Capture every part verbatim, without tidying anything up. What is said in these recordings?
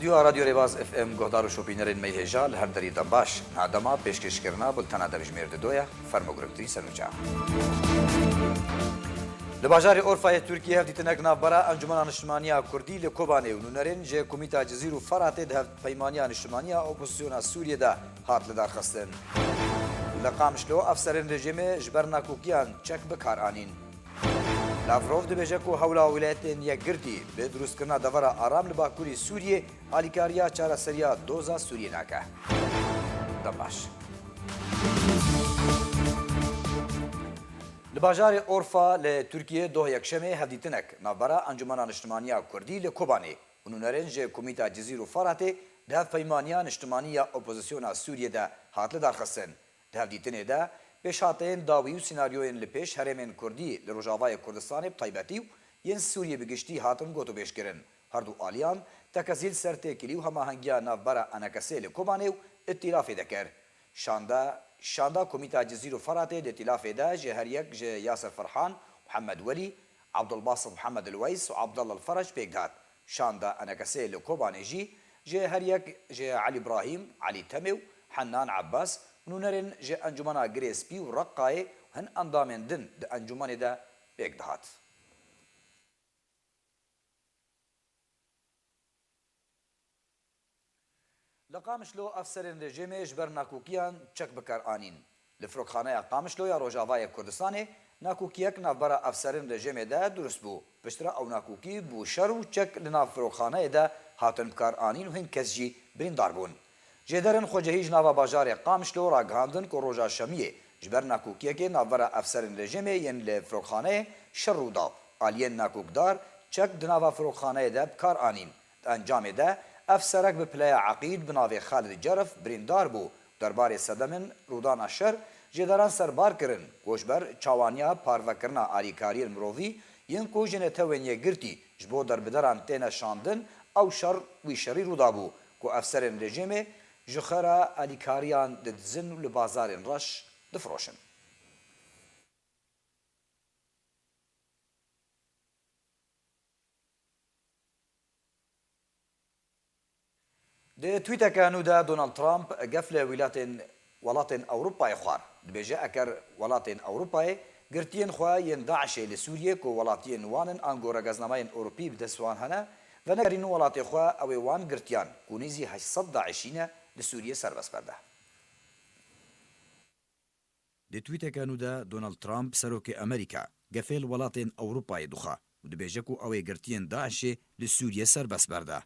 Stûdyoya Radyo Rêbaz F M guhdar û şopînerên me yê hêja li her derî dem baş. Niha dema pêşkêşkirina bultena demjimêr di do ye. Fermo girêdayî serûca. Li bajarê Orfayê Tirkiyê hevdîtinek navbera Encûmena Niştimaniya Kurdî li Kobanê û nûnerên ji Komîta Cizîr û Feratê di hevpeymaniya niştimaniya opozisyona Sûriyê de hat lidarxistin. Li Qamişlo efserên rejîmê ji ber nakokiyan çek bi kar anîn. Lavrov dibêje ku hewla Wîlayetên Yekgirtî bi dirustkirina devera aram li Bakurê Sûriyê alîkariya çareseriya doza Sûriyê nake. Dem baş. Li bajarê Orfa li Tirkiyê doh Yekşemê hevdîtinek navbera Encûmena Niştimaniya Kurdî li Kobanê û nûnerên ji Komîta Cizîr û Feratê di hevpeymaniya niştimanî ya opozisyona Sûriyê de hat lidarxistin. Di hevdîtinê de pêşhateyên dawî û sînaryoyên li pêş herêmên Kurdî li Rojavayê Kurdistanê bi taybetî û yên Sûriyê bi giştî hatin gotûbêjkirin. Her du aliyan tekezîl ser têkilî û hemahengiya navbera ENKSê li Kobanê û îtîlafê de kir. Şanda, şanda Komîta Cizîr û Feratê di îtîlafê de ji her yek ji Yasir Ferhan, Muhammed Welî, Abdulbasit Muhammed El Weys û Abdallah El Ferec pêk dihat. Şanda ENKSê li Kobanê jî ji her yek ji Elî Brahîm, Elî Temê û Hennan Ebbas û nûnerên ji Encûmena Girê Spî û Reqqayê û hin endamên din di encûmenê de pêk dihat. Li Qamişlo efserên rejîmê ji ber nakokiyan çek bi kar anîn. Li firokxaneya Qamişlo ya Rojavayê Kurdistanê nakokiyek navbera efserên rejîmê de dirust bû. Piştre ew nakokî bû şer û çek li nav firokxaneyê de hatin bi kar anîn û hin kes jî birîndar bûn. Jêderên xwecihî ji nava bajarê Qamişlo ragihandin ku roja Şemiyê ji ber nakokiyekê navbera efserên rejîmê yên li firokxaneyê şer rû da. Aliyên nakokdar çek di nava firokxaneyê de bi kar anîn. Di encamê de efserek bi pileya eqîd bi navê Xalid Cerif birîndar bû. Derbarê sedemên rûdana şer jêderan serbar kirin ku ji ber çawaniya parvekirina alîkariyên mirovî yên ku ji Netewên Yekgirtî ji bo derbideran têne şandin, ew şer wî şerî rû dabû ku efserên rejîmê ji xwe re alîkariyan didizin û li bazarên reş difiroşin. Di twîteke nû de Donald Trump gef li wîlatên, welatên Ewropayê xwar. Dibêje, eger welatên Ewropayê girtiyên xwe yên DAIŞê li Sûriyê ku welatiyên wan in ango regeznamayên Ewropî bi dest wan hene, venegerînin welatê xwe, ew ê wan girtiyan ku nêzî heşt sed DAIŞî ne li Sûriyê serbest berde. Di twîteke nû de Donald Trump, serokê Amerîka, gefê li welatên Ewropayê dixwe û dibêje ku ew ê girtiyên DAIŞê li Sûriyê serbest berde.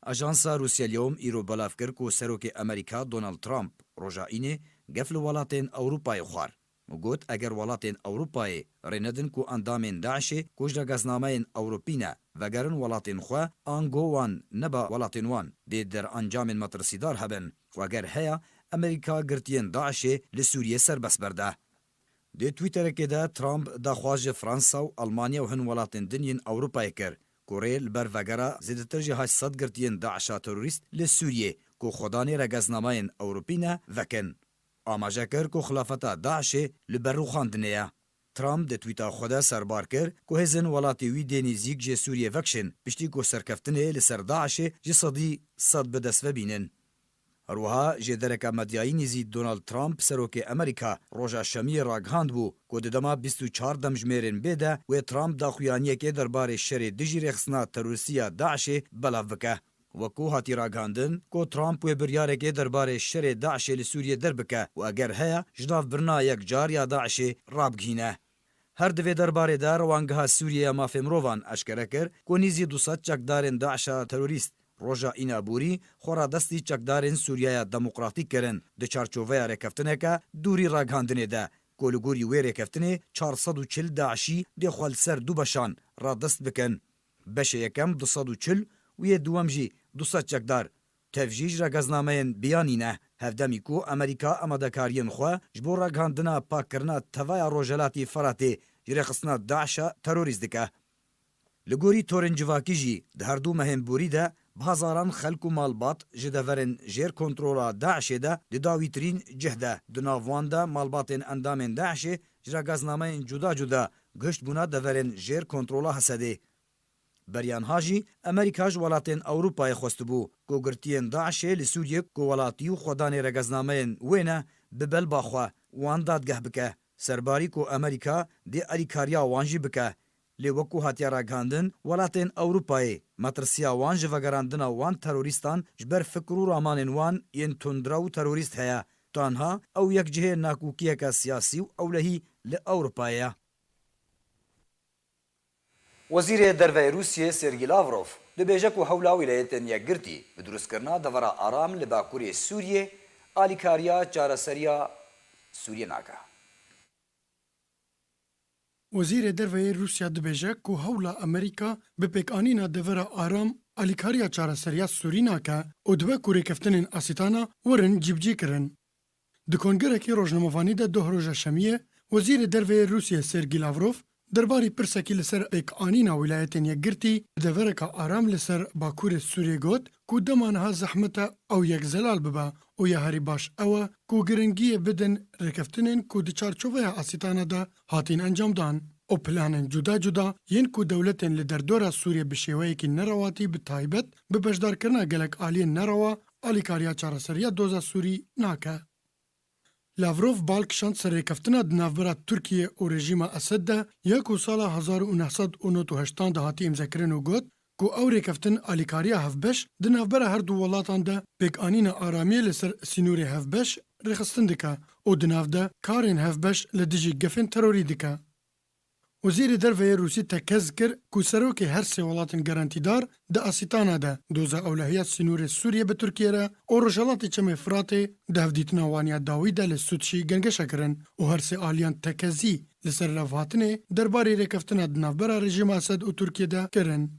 Ajansa Rûsya Lewm îro belav kir ku serokê Amerîka Donald Trump roja Înê gef li welatên Ewropayê xwar û got, eger welatên Ewropayê rê nedin ku endamên DAIŞê ku ji regeznameyên Ewropî ne vegerin welatên xwe, ango wan neba welatên wan dê derencamên metirsîdar hebin û eger heya, Amerîka girtiyên DAIŞê li Sûriyê serbest berde. Di Twitterekê de Trump daxwaz ji Fransa û Almanya û hin welatên din yên Ewropayê kir ku rê li ber vegera zêdetir ji heşt sed girtiyên DAIŞa terorîst li Sûriyê ku xwedanê regeznamayên Ewropî ne, vekin. Amaje kir ku xilafeta DAIŞê li ber rûxandinê ye. Trump di twîta xwe de serbar kir ku hêzên welatê wî dê nêzîk ji Sûriyê vekişin, piştî ku serkeftinê li ser DAIŞê ji sedî sed bi dest ve bînin. Her wiha jêdereke medyayî nêzî Donald Trump, serokê Amerîka, roja Şemiyê ragihandibû ku di dema bîst û çar demjimêrên bê de wê Trump daxuyaniyekê derbarê şerê dijî rêxistina terorîstî ya DAIŞê belav bike. Wekû hatî ragihandin ku Trump wê biryarekê derbarê şerê DAIŞê li Sûriyê derbike û eger heye, ji navbirina yekcar ya DAIŞê rabigihîne. Her di vê derbarê de Rewangeha Sûriyê ya Mafê Mirovan eşkere kir ku nîzî du sed çekdarên DAIŞa terorîst roja Îna borî xwe radestî çekdarên Sûriyeya Demokratîk kirin di çarçoveya rêkeftineke dûrî ragihandinê de ku li gorî wê rêkeftinê çar sed û çil DAIŞî dê xwe li ser du beşan radest bikin. Beşê yekem du sed û çil û yê duwem jî du sed çekdar tev jî ji regeznameyên biyanî ne. Hevdemî ku Amerîka amadekariyên xwe ji bo ragihandina pakkirina tevaya Rojhelatê Feratê ji rêxistina DAIŞa terorîst dike. Li gorî torên civakî jî di her du mehên borî de bi hezaran xelk û malbat ji deverên jêr kontrola DAIŞê de di dawîtirîn cih de di nav wan de malbatên endamên DAIŞê ji regeznameyên cuda cuda gihiştbûna deverên jêr kontrola Hesedê. Beriya niha jî Amerîka ji welatên Ewropayê xwestibû ku girtiyên DAIŞê li Sûriyê ku welatî û xwedanê regeznameyên wê ne, bi belba xwe wan dadgeh bike. Serbarî ku Amerîka dê alîkariya wan jî bike. Lê wekû hatiye ragihandin, welatên Ewropayê metirsiya wan ji vegerandina wan terorîstan ji ber fikr û ramanên wan yên tundrew û terorîst heye. Tanha ew yek cihê nakokiyeke siyasî û ewlehî li Ewropayê ye. Wezîrê Derve yê Rûsiyê Sergî Lavrov dibêje ku hewla Wîlayetên Yekgirtî bi dirustkirina devera aram li bakurê Sûriyê alîkariya çareseriya Sûriyê nake. Wezîrê Derve yê Rûsya dibêje ku hewla Amerîka bi pêkanîna devera aram alîkariya çareseriya Sûrî nake û dibe ku rêkeftinên asîtana werin cîbicîkirin. Di kongerekî rojnamevanî de doh roja şemiyê, Wezîrê Derve yê Rûsiyê Sergî Lavrov derbarî pirsekî li ser pêkanîna Wîlayetên Yekgirtî bi devereka aram li ser bakurê Sûriyê got ku dema niha zehmet e ew yek zelal bibe û ya herî baş ew e ku giringiyê bidin rêkeftinên ku di çarçoveya asîtana de hatîn encamdan û planên cuda cuda yên ku dewletên li derdora Sûriyê bi şêweyekî nerewatî bi taybet bi beşdarkirina gelek aliyên nerewa alîkariya çareseriya doza Sûrî nake. Lavrov bal kişand ser rêkeftina di navbera Tirkiye û rejîma Esed de ya ku sala hezar û neh sed û nod û heştan de hatî îmzekirin û got ku ew rêkeftin alîkariya hevbeş di navbera her du welatan de pêkanîna aramiyê li ser sînorê hevbeş rêxistin dike û di nav de karên hevbeş li dijî gefên terorî dike. Wezîrê Derve yê Rûsî tekez kir ku serokê her sê welatên gerantîdar di asîtana de doza ewlehiya sînorê Sûriyê bi Tirkiye re û Rojhelatê Çemê Firatê di hevdîtina wan ya dawî de li Sûtçî gengeşe kirin û her sê aliyan tekezî li ser levhatinê derbarê rêkeftina di navbera rejîma Esed û Tirkiye de kirin.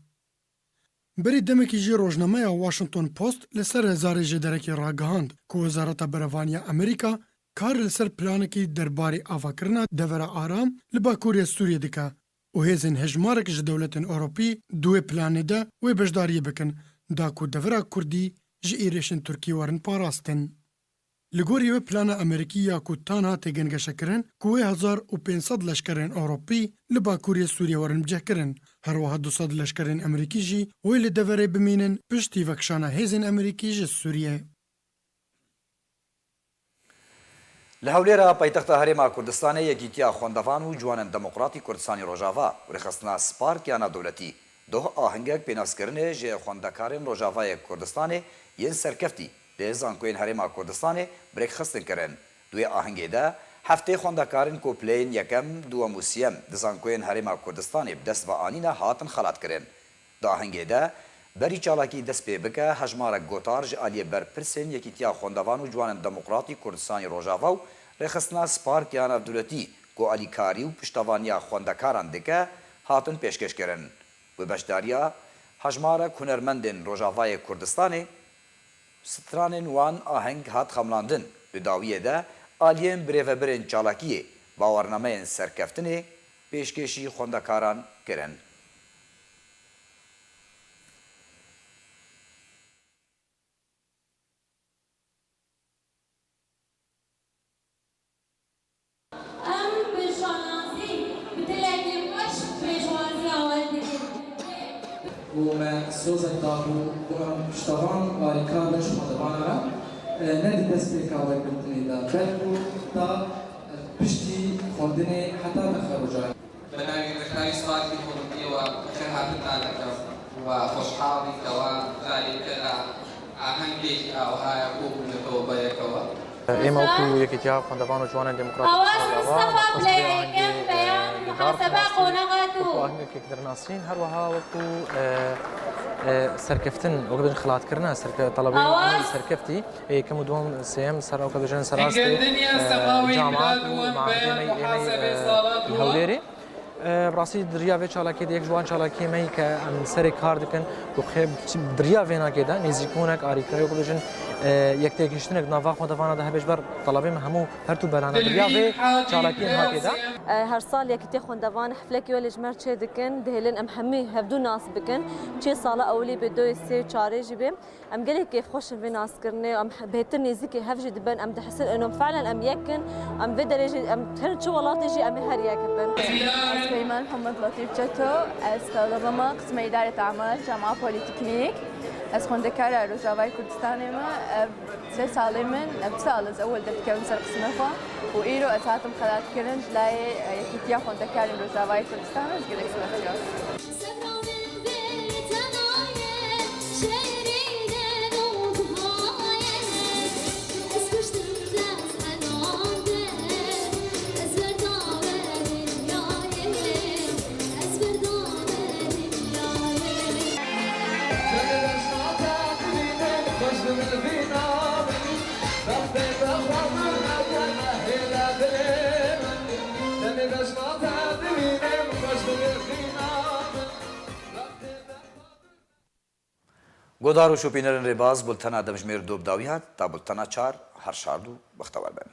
Berî demekî jî rojnameya Washington Post li ser hezarê jêderekî ragihand ku Wezareta Berevaniya Amerîka kar li ser planekî derbarê avakirina devera aram li bakurê Sûriyê dike û hêzên hejmarek ji dewletên Ewropî di wê planê de wê beşdariyê bikin, da ku devera Kurdî ji êrişên Tirkî werin parastin. Li gorî wê plana Amerîkî ya ku tanha tê gengeşekirin ku wê hezar û pênc sed leşkerên Ewropî li bakurê Sûriyê werin bicihkirin, her wiha du sed leşkerên Amerîkî jî wê li deverê bimînin piştî vekişana hêzên Amerîkî ji Sûriyê. Li Hewlêra paytexta Herêma Kurdistanê Yekîtiya Xwendevan û Ciwanên Demokratî Kurdistanî Rojava û Rêxistina Spark ya Navdewletî doh ahengek pênaskirinê ji xwendekarên Rojavayê Kurdistanê yên serkeftî li zankoyên Herêma Kurdistanê bi rêkxistin kirin. Di wê ahengê de heftê xwendekarên ku pileyên yekem, duwem û siyem di zankoyên Herêma Kurdistanê bi dest ve anîne hatin xelatkirin. Di ahengê de berî çalakî dest pê bike, hejmarek gotar ji aliyê berpirsên Yekîtiya Xwendevan û Ciwanên Demokratî Kurdistanî Rojava û Rêxistina Spark ya Navdewletî ku alîkarî û piştevaniya xwendekaran dike, hatin pêşkêşkirin. Bi beşdariya hejmarek hunermendên Rojavayê Kurdistanê, stranên wan aheng hat xemlandin. Di dawiyê de aliyên birêvebirên çalakiyê bawernameyên serkeftinê pêşkêşî xwendekaran kirin. Em bi şanazî, bi dilekî xweş pêşwaziya we dikin. Û me sozek dabû ku em piştevan û alîkar bin ji xwendevana re, e, ne di destpêka wergirtinê de, belku ta piştî xwendinê heta texeruca. Bi navê Rêxistina Sparkê Kurdistanê we xêrhatin nanekim û xweşhal bî ke we careke de ahengekî awha ye ku bûne tobeyekewe. ئێمە وەکو یەکێتیا خوێندەوان و جوانان دموکرات ئەوە مستەفا پلەیەکەم بەیان محاسەبە قۆنەغات و وەکو ئاهەنگێک دەرناسین، هەروەها وەکو، ئە، ئە، سەرکەفتن، وەکو بێژن خلاتکردنە، سەرکە-، تەڵەبەی ئەوە ئەمەی سەرکەفتی، یەکەم و دووەم، سێیەم، سەر ئەو کە بێژن سەراستێ، ئە، جامعات و معهدێمەی ئێمەی، ئە، هەولێرێ. ئە، بڕاستی دریا vê çalakiyê de yek ji wan çalakiyê me yî ke em serê kar dikin û xê-, diriya vê nakê de nêzîkbûnek, arîkirayê ku bêjin, e, yektêgihiştinek nava xwendevana de hebe ji ber telebê me hemû her tu berane diriya vê çalakiyê nakê de. E, her sal Yekîtiya Xwendevan heflekî welê ji me re çê dikin, dihêlin em hemî hevdû nas bikin. Çê sala ewilî bê, doyê sê, çarê jî bê. Em gelekî xweş in vê naskirinê, em he-, bêhtir nêzîkî hev jî dibin, em dihisin êno felen em yek in, em vê derê jî, em her çi welatê jî em ê her yek bin. Peyman Muhammed Latîf Çeto, ez talibama qismê îdarê amal, Cama Polîteknîk. Ez xwendekara Rojavayê Kurdistanê me. Ev sê salê min, ev sal ez ewil de dikevim ser qismê xwe û îro ez hatim xelatkirin ji layê Yekîtiya Xwendekarên Rojavayê Kurdistanê, ez gelek spasiya. Godar û şopînerên rêbaz, bultena demjimêr do bi dawî hat, ta bultena çar her şad û bextewar bin.